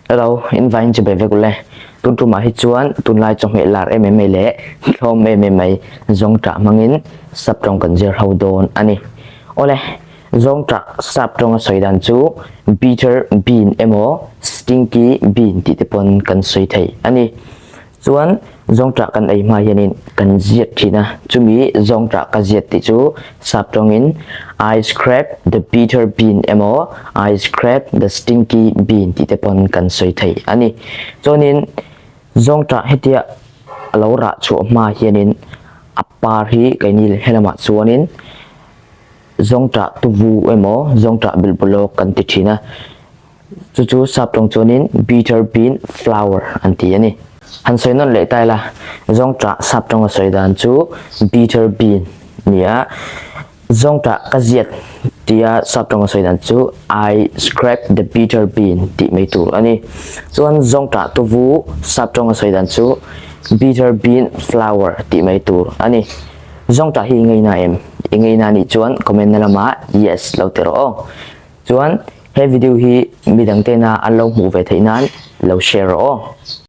Hello, in vain chi be vek ule. Tun tumah hi chuan tunlai chawhmeh lar em em mai leh hlawm em em mai zawngṭah hmangin sap tawng kan zir ho dawn a ni. Awle, zawngṭah sap tawnga sawi dan chu bitter bean emaw stinky bean tih te pawn kan sawi thei a ni. Chuan zawngṭah kan ei hma hianin kan ziat ṭhin a, chumi zawngṭah ka ziat tih chu sap ṭawngin I scrape the bitter bean emaw I scrape the stinky bean tih te pawn kan sawi thei a ni. Chuanin zawngṭah hetia a lo rah chhuah hma hianin a par hi keini helamah chuanin zawngṭah tuvu emaw zawngṭah bilhbulawk kan ti ṭhin a. Chu chu sap tawng chuanin bitter bean flour an ti a ni. Han sawi nawn leh ta ila, zawngṭah sap tawnga sawi dan chu bitter bean ni a, zawngṭah ka ziat tia sap tawnga sawi dan chu I scrape the bitter bean tih mai tur a ni. Chuan zawngṭah tuvu sap tawnga sawi dan chu bitter bean flour tih mai tur a ni. Zawngṭah hi i ngaina em? I ngaina nih chuan comment na lamah yes lo ti rawh aw. Chuan he video hi midang tena an lo hmuh ve theih nan lo share rawh aw.